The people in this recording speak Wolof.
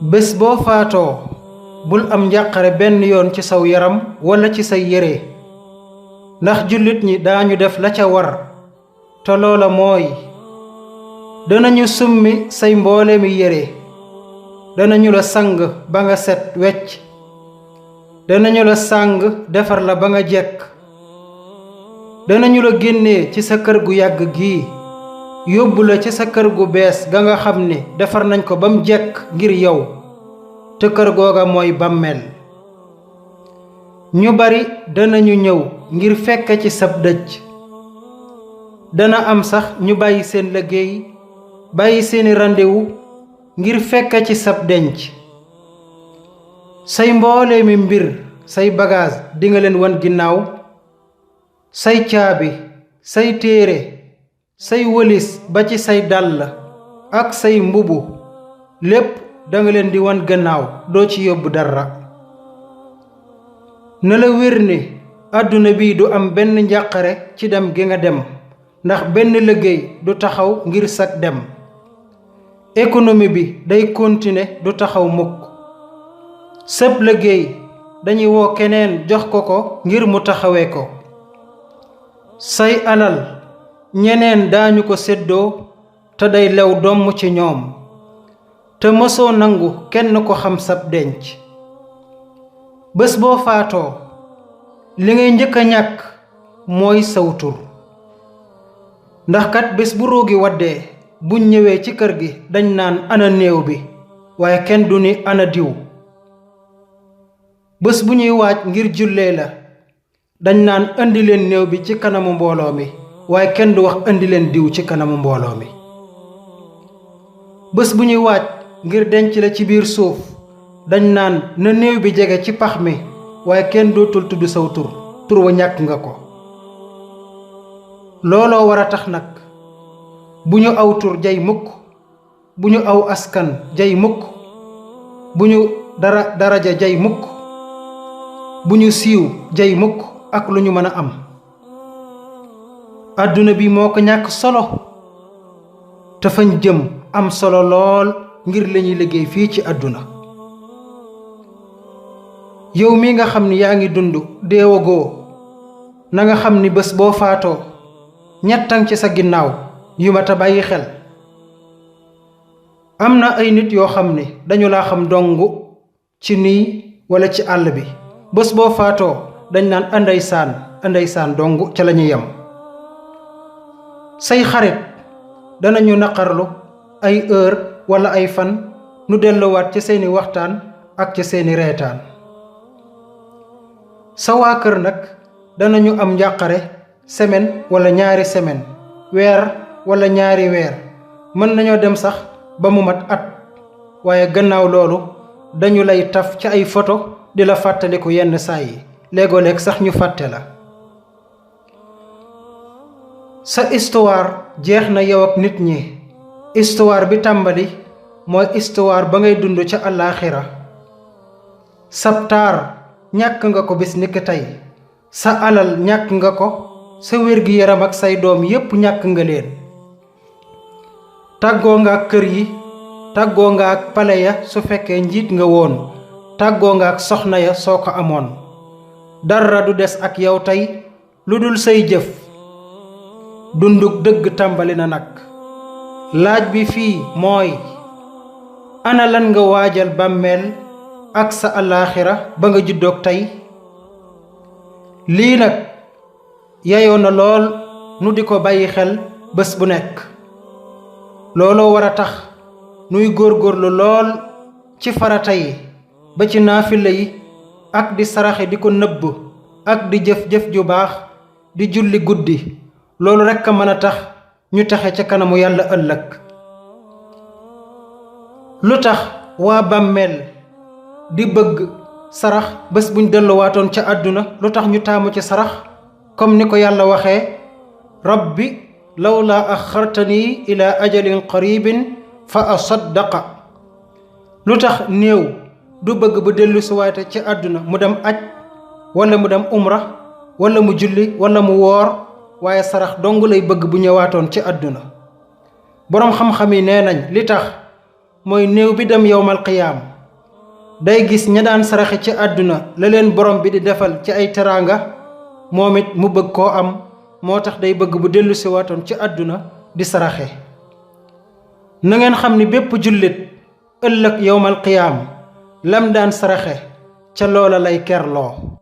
bés boo faatoo bul am njàqare benn yoon ci saw yaram walla ci say yére ndax jullit ñi daañu def la ca war te loola mooy danañu summi say mboolemi yére danañu la sang ba nga set wecc danañu la sàng defar la ba nga jekk danañu la génnee ci sa kër gu yàgg gii yóbbu la ci sa kër gu bees ga nga xam ne defar nañ ko ba mu jekk ngir yow te kër googa mooy bàmmeel ñu bari danañu ñëw ngir fekk ci sab dëj dana am sax ñu bàyyi seen liggéey bàyyi seeni rendez-vous ngir fekk ci sab denc say mbooleemi mbir say bagage dinga leen wan ginnaaw say caabi say téere say wëlis ba ci say dàll ak say mbubu lépp danga leen di wan gannaaw doo ci yóbbu dara na la wér ni àdduna bi du am benn njàqare ci dem gi nga dem ndax benn liggéey du taxaw ngir sag dem économie bi day continuer du taxaw mukk sëb liggéey dañuy woo keneen jox ko ngir mu taxawee ko say alal ñeneen daañu ko séddoo te day lew domm ci ñoom te mësoo nangu kenn ko xam sab denc bés boo faatoo li ngay njëkk a ñàkk mooy saw tur ndax kat bés bu ruugi waddee buñ ñëwee ci kër gi dañ naan ana néew bi waaye kenn du ni ana diw bés bu ñuy waaj ngir jullee la dañ naan indi leen néew bi ci kanamu mbooloo mi waaye kenn du wax indi leen diw ci kanamu mbooloo mi bés bu ñuy waaj ngir denc la ci biir suuf dañ naan na néew bi jege ci pax mi waaye kenn dootul tudd saw tur wa ñàkk nga ko looloo war a tax nag bu ñu aw tur jay mukk bu ñu aw askan jay mukk bu ñu daraja jay mukk bu ñu siiw jay mukk ak lu ñu mën a am àdduna bi moo ko ñàkk solo te fañ jëm am solo lool ngir lañuy liggéey fii ci àdduna yow mi nga xam ni yaa ngi dund deewagoo na nga xam ni bés boo faatoo ñettan ci sa ginnaaw yu mat a bàyyi xel am na ay nit yoo xam ne dañu laa xam dong ci nii walla ci àll bi bés boo faatoo dañ naan anday saan dong ca lañu yem say xarit danañu naqarlu ay heure walla ay fan nu delluwaat ci seeni waxtaan ak ci seeni reetaan sa waa kër nag danañu am njàqare semaine walla ñaari semaine weer walla ñaari weer mën nañoo dem sax ba mu mat at waaye gannaaw loolu dañu lay taf ci ay photo di la fàttaliku yenn saa yi léegoo-léeg sax ñu fàtte la sa histoire jeex na yow ak nit ñi histoire bi tàmbali mooy histoire ba ngay dund ca àllaaxira sab taar ñàkk nga ko bis ni ki tey sa alal ñàkk nga ko sa wér-gi-yaram ak say doom yépp ñàkk nga leen tàggoo nga ak kër yi tàggoo nga ak pale ya su fekkee njiit nga woon tàggoo nga ak soxna ya soo ko amoon dara du des ak yow tey lu dul say jëf dunduk dëgg tàmbali na nag laaj bi fii mooy ana lan nga waajal bàmmeel ak sa alaaxira ba nga juddoog tey lii nag yayoo na lool nu di ko bàyyi xel bés bu nekk looloo war a tax nuy góorgóorlu lool ci farata yi ba ci naafila yi ak di saraxe di ko nëbb ak di jëf-jëf ju baax di julli guddi loolu rekk a mën a tax ñu taxe ca kanamu yàlla ëllëg lu tax waa bàmmeel di bëgg sarax bés buñ delluwaatoon ca àdduna lu tax ñu taamu ci sarax comme ni ko yàlla waxee rabbi lawla axartani ila ajalin qaribin fa asaddaqa lu tax néew du bëgg bu dellu siwaate ci àdduna mu dem aj walla mu dem umra walla mu julli walla mu woor waaye sarax dong lay bëgg bu ñëwaatoon ci àdduna boroom xam-xam yi nee nañ li tax mooy néew bi dem yowmal qiyaam day gis ña daan saraxe ci àdduna la leen borom bi di defal ci ay teraanga moom it mu bëgg koo am moo tax day bëgg bu dellu si waatoon ci àdduna di saraxe. na ngeen xam ni bépp jullit ëllëg yowmal qiyaam lam daan saraxe ca loola lay kerloo.